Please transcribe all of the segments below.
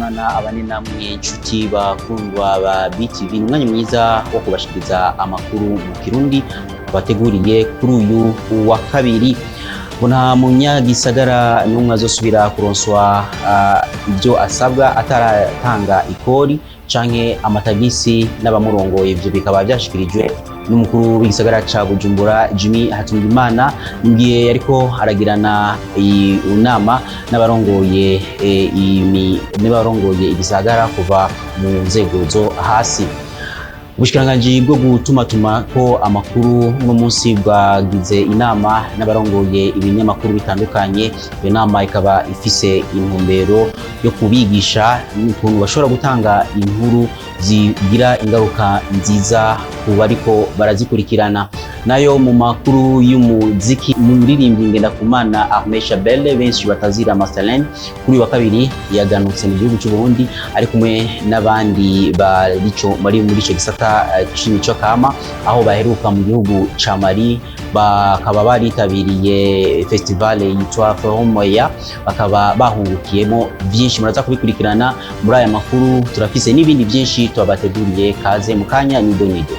Y'Imana abane namwe, inshuti bakundwa ba BTV. Ni umwanya mwiza wo kubashikiriza amakuru mu Kirundi bateguriye kuri uyu wa kabiri. Ngo nta munyagisagara n'umwe azosubira kuronswa ibyo asabwa ataratanga ikori canke amatagisi n'abamurongoye. Ivyo bikaba vyashikirijwe n'umukuru w'igisagara ca Bujumbura, Jimmy Hatungimana, mugihe yariko aragirana inama n'abarongoye ibisagara kuva mu nzego zo hasi. Ubushikiranganji bwo gutumatumako amakuru uno munsi bwagize inama n'abarongoye ibinyamakuru bitandukanye. Iyo nama ikaba ifise intumbero yo kubigisha ukuntu bashobora gutanga inkuru zigira ingaruka nziza ku bariko barazikurikirana. Nayo mu makuru y'umuziki, umuririmbyi Ngendakumana Ahmed Shabelle, benshi batazira Masterland, kuri uyu wa kabiri yaganutse mu gihugu cy'u Burundi ari kumwe n'abandi barico bari muri ico gisata c'imico kama, aho baheruka mu gihugu ca Mali, bakaba baritabiriye festival yitwa Forumoya, bakaba bahungukiyemo byinshi. Muraza kubikurikirana muri aya makuru, turafise n'ibindi byinshi tubabateguriye. Kaze mu kanya nido nido.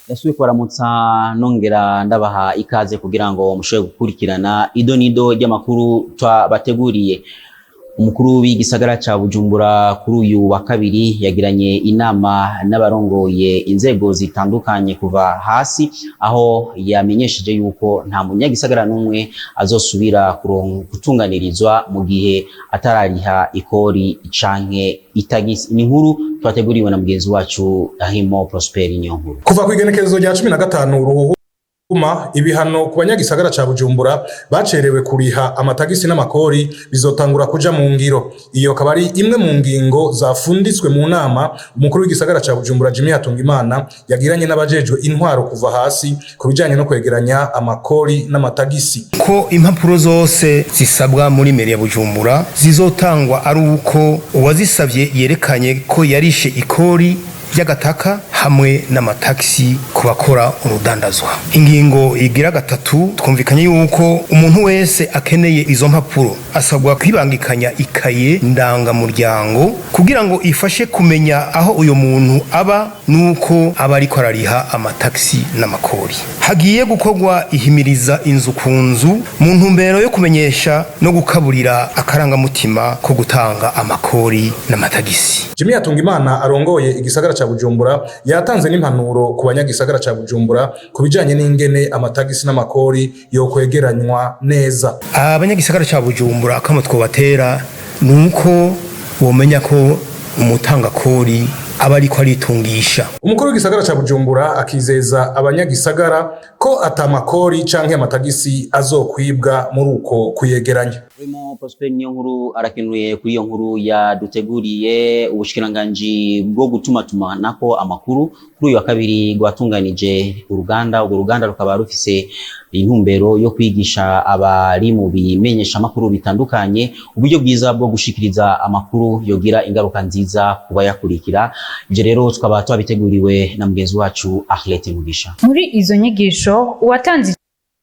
Yasubiye kubaramutsa nongera ndabaha ikaze kugira ngo mushobore gukurikirana ido nido ry'amakuru twabateguriye. Umukuru w'igisagara ca Bujumbura kuri uyu wa kabiri yagiranye inama n'abarongoye inzego zitandukanye kuva hasi, aho yamenyesheje yuko nta munyagisagara n'umwe azosubira gutunganirizwa mu gihe atarariha ikori canke itagisi. Ni inkuru twateguriwe na mugenzi wacu Ahimo Prosper Niyonkuru. Kuva ku igenekerezo rya 15 Ruhuhuma, ibihano ku banyagisagara ca Bujumbura bacerewe kuriha amatagisi n'amakori bizotangura kuja mu ngiro. Iyo akaba ari imwe mu ngingo zafunditswe mu nama umukuru w'igisagara ca Bujumbura, Jimmy Hatungimana, yagiranye n'abajejwe intwaro kuva hasi ku bijanye no kwegeranya amakori n'amatagisi. Ko impapuro zose zisabwa muri mairie ya Bujumbura zizotangwa ari uko uwazisavye yerekanye ko yarishe ikori ry'agataka hamwe n'amatagisi ku bakora urudandazwa. Ingingo igira gatatu, twumvikanye yuko umuntu wese akeneye izo mpapuro asabwa kwibangikanya ikaye ndangamuryango kugira ngo ifashe kumenya aho uyo muntu aba nuko aba ariko arariha amatagisi n'amakori. Hagiye gukorwa ihimiriza inzu ku nzu mu ntumbero yo kumenyesha no gukaburira akarangamutima ko gutanga amakori n'amatagisi. Jimmy Hatungimana arongoye igisagara ca Bujumbura yatanze n'impanuro ku banyagisagara ca Bujumbura ku bijanye n'ingene amatagisi n'amakori yokwegeranywa neza. Abanyagisagara ca Bujumbura, akamo twobatera nuko bomenya ko umutangakori aba ariko aritungisha. Umukuru w'igisagara ca Bujumbura akizeza abanyagisagara ko atamakori canke amatagisi azokwibwa muri uko kuyegeranya. Raymond Prosper niyo nkuru arakenuye kuri iyo nkuru yaduteguriye. Ubushikiranganji bwo gutumatumanako amakuru kuri uyu wa kabiri rwatunganije uruganda. Urwo ruganda rukaba rufise intumbero yo kwigisha abari mu bimenyeshamakuru bitandukanye uburyo bwiza bwo gushikiriza amakuru yogira ingaruka nziza ku bayakurikira. Ivyo rero tukaba twabiteguriwe na mugenzi wacu Arlette Mugisha. Muri izo nyigisho, uwatanze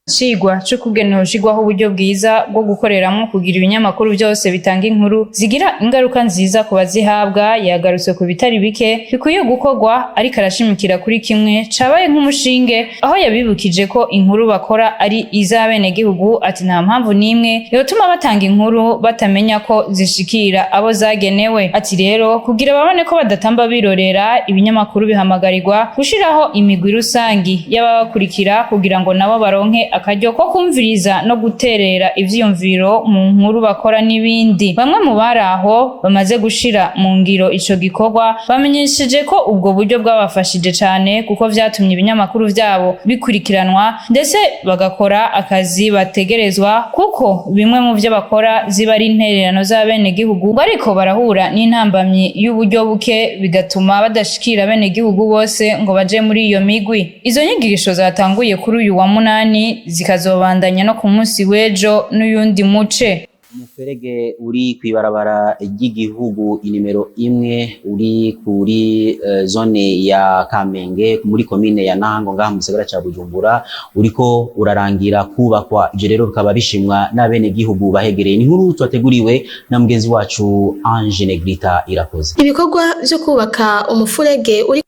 icigwa c'ukugena hoshirwaho uburyo bwiza bwo gukoreramwo kugira ibinyamakuru byose bitanga inkuru zigira ingaruka nziza ku bazihabwa, yagarutse ku bitari bike bikwiye gukorwa, ariko arashimikira kuri kimwe cabaye nk'umushinge, aho yabibukije ko inkuru bakora ari iz'abenegihugu. Ati nta mpamvu n'imwe yotuma batanga inkuru batamenya ko zishikira abo zagenewe. Ati rero kugira babone ko badatamba birorera, ibinyamakuru bihamagarirwa gushiraho imigwi rusangi y'ababakurikira kugira ngo nabo baronke akaryo ko kumviriza no guterera ivyiyumviro mu nkuru bakora n'ibindi. Bamwe mu bari aho bamaze gushira mu ngiro ico gikorwa bamenyesheje ko ubwo buryo bwabafashije cane, kuko vyatumye ibinyamakuru vyabo bikurikiranwa, ndetse bagakora akazi bategerezwa, kuko bimwe mu vyo bakora ziba ari intererano z'abenegihugu, ariko barahura n'intambamyi y'uburyo buke, bigatuma badashikira abenegihugu bose ngo baje muri iyo migwi. Izo nyigisho zatanguye kuri uyu wa munani, zikazobandanya no ku munsi w'ejo n'uyundi muce. Umuferege uri kw'ibarabara ry'igihugu inimero 1 uri kuri zone ya Kamenge muri komine ya Nahango ngaha mu gisagara ca Bujumbura uriko urarangira kubakwa. Ivyo rero bikaba bishimwa n'abene gihugu bahegereye. Ni inkuru twateguriwe na mugenzi wacu Ange Negrita Irakoze. Ibikorwa vyo kubaka umufurege uri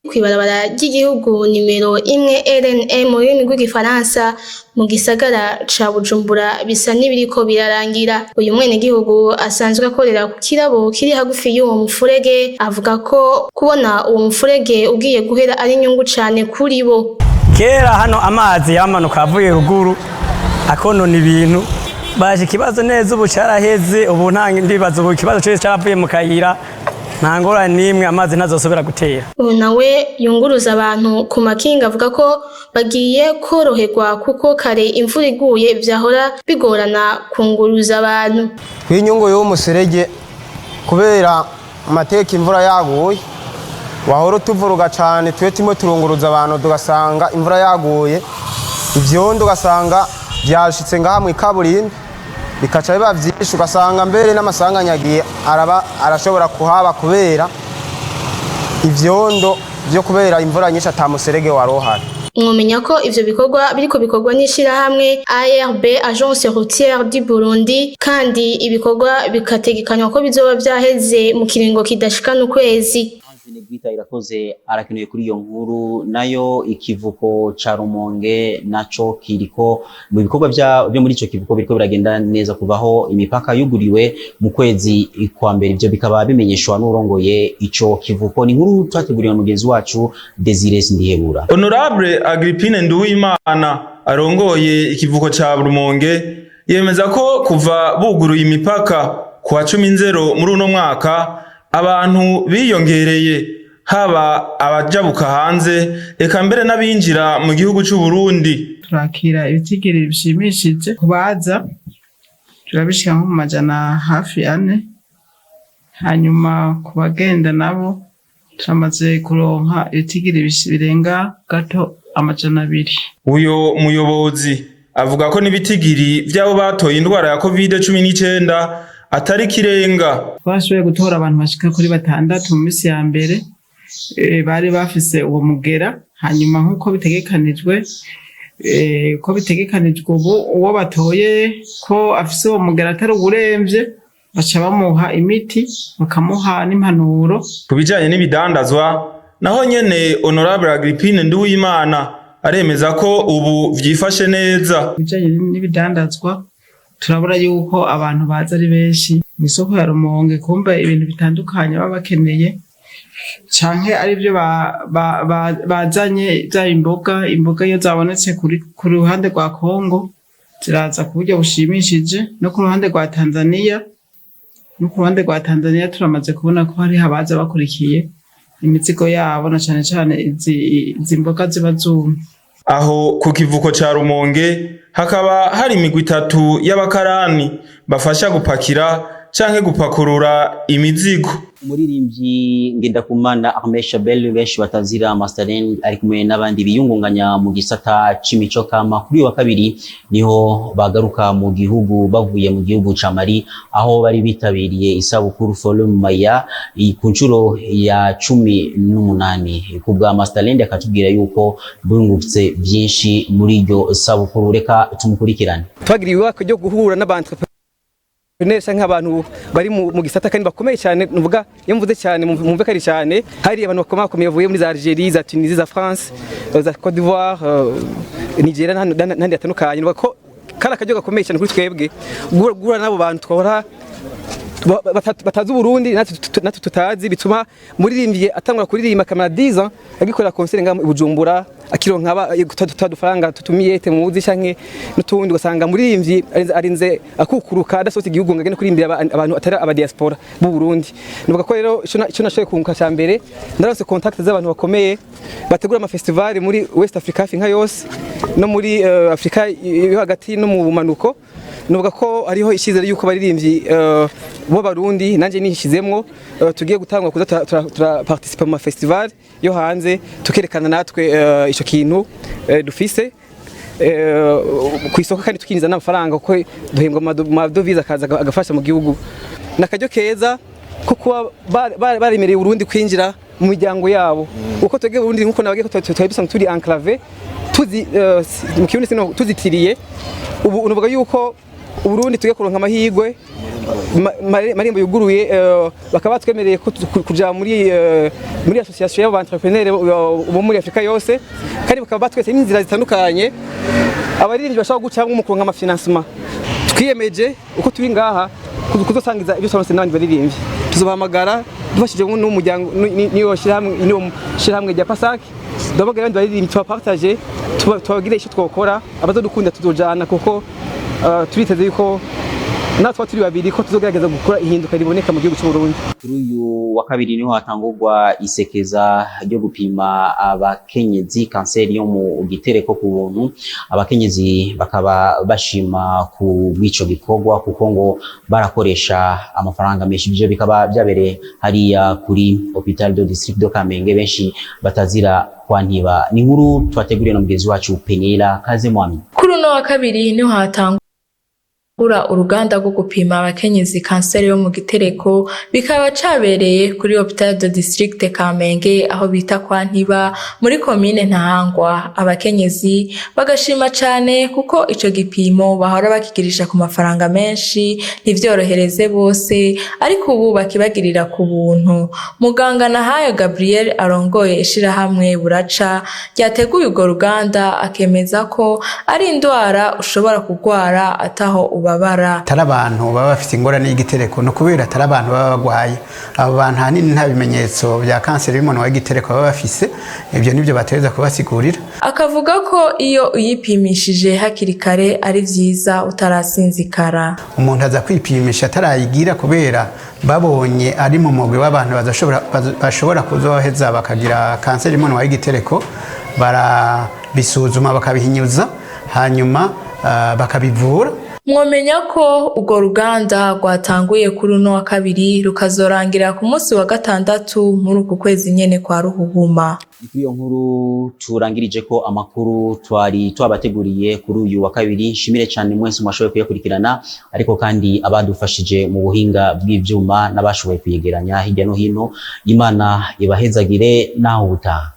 kw'ibarabara ry'igihugu nimero 1 RNM mu rurimi rw'igifaransa mu gisagara ca Bujumbura bisa n'ibiriko birarangira. Uyu mwenegihugu asanzwe akorera ku kirabo kiri hagufi y'uwo mufurege avuga ko kubona uwo mufurege ugiye guhera ari inyungu cane kuri bo. Kera hano amazi yamanuka avuye ruguru akonona ibintu, baje ikibazo neza ubu caraheze. Ubu nta ndibazo, ubu ikibazo cyose caravuye mu kayira, nta ngorane n'imwe, amazi ntazosubira gutera. Uyu nawe yunguruza abantu ku makinga avuga ko bagiye koroherwa kuko kare imvura iguye vyahora bigorana kunguruza abantu. Kw'inyungu y'uwo muserege, kubera amateka imvura yaguye wahora utuvuruga cane, twe tumwe turunguruza abantu tugasanga imvura yaguye ivyondo, ugasanga vyashitse ngaha mw'ikaburimbi, bikaca biba vyinshi, ugasanga mbere n'amasanganyagiye araba arashobora kuhaba kubera ivyondo vyo kubera imvura nyinshi ata muserege wari uhari. Mwomenya ko ivyo bikorwa biriko bikorwa n'ishirahamwe ARB, Agence Routière du Burundi, kandi ibikorwa bikategekanywa ko bizoba vyaheze mu kiringo kidashikana ukwezi. Negrita Irakoze arakenuye kuri iyo nkuru. Nayo ikivuko ca Rumonge naco kiriko mu bikorwa byo muri ico kivuko biriko biragenda neza kuvaho imipaka yuguriwe mu kwezi kwa mbere. Ivyo bikaba bimenyeshwa n'urongoye ico kivuko. Ni inkuru twateguriwe na mugenzi wacu Desire Ndihebura. Honorable Agrippine Nduwimana arongoye ikivuko ca Rumonge yemeza ko kuva buguruye imipaka kuwa 10 Nzero muri uno mwaka abantu biyongereye, haba abajabuka hanze eka mbere n'abinjira mu gihugu c'u Burundi. Turakira ibitigiri bishimishije ku baza, turabishika nko mu 400 hafi, hanyuma ku bagenda nabo turamaze kuronka ibitigiri birenga gato 200. Uyo muyobozi avuga ko n'ibitigiri vy'abo batoye indwara ya COVID-19 atari kirenga. Twashoboye gutora abantu bashika kuri batandatu mu minsi ya mbere, bari bafise uwo mugera. Hanyuma nk'uko bitegekanijwe, ko bitegekanijwe ubu, uwo batoye ko afise uwo mugera atari uwuremvye, baca bamuha imiti, bakamuha n'impanuro. Ku bijanye n'ibidandazwa naho nyene, Honorable Agrippine Nduwimana aremeza ko ubu vyifashe neza. Ibijanye n'ibidandazwa, turabona yuko abantu baza ari benshi mu isoko ya Rumonge, kumva ibintu bitandukanye baba bakeneye canke arivyo bazanye, vyaba imboga. Imboga iyo zabonetse ku ruhande rwa Kongo ziraza ku buryo bushimishije, no ku ruhande rwa Tanzania, no ku ruhande rwa Tanzania turamaze kubona ko hariho abaza bakurikiye imizigo yabo, na cane cane izi mboga ziba zumye. Aho ku kivuko ca Rumonge hakaba hari imigwi itatu y'abakarani bafasha gupakira canke gupakurura imizigo. Umuririmbyi Ngendakumana Ahmed Shabel, benshi batazira Masterland, ari kumwe n'abandi biyungunganya mu gisata c'imico kama. Kuri uyu wa kabiri niho bagaruka mu gihugu bavuye mu gihugu ca Mali, aho bari bitabiriye isabukuru Forum Maya ku nshuro ya 18. Ku bwa Masterland, akatubwira yuko bungutse byinshi muri iryo sabukuru. Reka tumukurikirane. Twagiriwe ibakwe ryo guhura n'abantu canke abantu bari mu gisata kandi bakomeye cyane. Nuvuga iyo mvuze cyane mumve kari cyane, hari abantu bakomakomeye bavuye muri za Algerie, za Tunisie, za France, za Cote d'Ivoire, Nigeria n'ahandi hatandukanye. Nuvuga ko kari akaryo gakomeye cyane kuri twebwe guhura n'abo bantu twahora batazi Uburundi natwe tutazi. Bituma muririmbye atangura kuririmba akamara 10 ans agikorera concert ngaha i Bujumbura, akironka dufaranga tutumiyete muzi canke n'utundi, ugasanga muririmbyi arinze akukuruka adasohotse igihugu ngo agende kuririmbira abantu atari aba diaspora b'u Burundi. Nuvuga ko rero ico nashoboye kunguka ca mbere, ndaronse contact z'abantu bakomeye bategura ama festival muri West Africa hafi nka yose, no muri Afrika yo hagati no mu bumanuko. Nuvuga ko hariho icyizere yuko abaririmbyi b'Abarundi, nanjye nishizemwo, tugiye gutangwa kuza tura participa mu ma festival yo hanze, tukerekana natwe ico kintu dufise. ku isoko kandi tukinjiza n'amafaranga, kuko duhembwa amadovize akaza agafasha mu gihugu. Ni akaryo keza ko kuba baremereye Uburundi kwinjira mu miryango yabo, kuko twebwe Burundi, nkuko nababwiye ko twari dusanzwe turi enclavé, tuzi mu Kirundi sino tuzitiriye. Ubu unuvuga yuko Uburundi tugiye kuronka amahirwe, marembo yuguruye, bakaba batwemereye ko kuja muri association y'aba entrepreneurs bo muri Afrika yose, kandi bakaba batwese n'inzira zitandukanye abaririmbyi bashobora gucamwo mu kuronka amafinancement. Twiyemeje uko turi ngaha kuzosangiza ibyo twaronse n'abandi baririmbyi. Tuzobahamagara dufashije n'umuryango niyo shirahamwe, niyo shirahamwe rya PASAC. Ndababwira abandi baririmbyi tubapartage, tubabwire icyo twokora. Abazodukunda tuzojana, kuko turiteze yuko natwe turi babiri ko tuzogerageza gukora ihinduka riboneka mu gihugu cy'u Burundi. Kuri uyu wa kabiri niho hatangurwa isekeza ryo gupima abakenyezi kanseri yo mu gitereko ku buntu. Abakenyezi bakaba bashima ku bw'ico gikorwa, kuko ngo barakoresha amafaranga menshi. Ivyo bikaba byabereye hariya kuri Hôpital de District de Kamenge, benshi batazira kwa Ntiba. Ni inkuru twateguriwe na mugenzi wacu Penela Kaze Mwami. Kuri uno wa kabiri niho hatangura uruganda rwo gupima abakenyezi kanseri yo mu gitereko, bikaba cabereye kuri Hôpital de District Kamenge, aho bita kwa Ntiba, muri komine Ntahangwa. Abakenyezi bagashima cane kuko ico gipimo bahora bakigirisha ku mafaranga menshi, ntivyorohereze bose, ariko ubu bakibagirira ku buntu. Muganga Nahayo Gabriel arongoye ishirahamwe Buraca ryateguye urwo ruganda, akemeza ko ari indwara ushobora kugwara ataho ubabara. Atari abantu baba bafite ingorane y'igitereko, ni ukubera atari abantu baba bagwaye. Abo bantu ahanini nta bimenyetso bya kanseri y'umunwa w'igitereko baba bafise. Ibyo nibyo bategereza kubasigurira. Akavuga ko iyo uyipimishije hakiri kare ari vyiza, utarasinzikara. Umuntu aza kwipimisha atarayigira, kubera babonye ari mu mugwi w'abantu bashobora kuzoheza bakagira kanseri y'umunwa w'igitereko, barabisuzuma, bakabihinyuza, hanyuma bakabivura. Mwomenya ko urwo ruganda rwatanguye kuri uno wa kabiri, rukazorangira ku munsi wa gatandatu muri uku kwezi nyene kwa Ruhuhuma. Kuri iyo nkuru turangirije ko amakuru twari twabateguriye kuri uyu wa kabiri. Nshimire cyane mwese mwashoboye kuyakurikirana, ariko kandi abadufashije mu buhinga bw'ivyuma n'abashoboye kuyegeranya hirya no hino. Imana ibahezagire, naho ubutaha.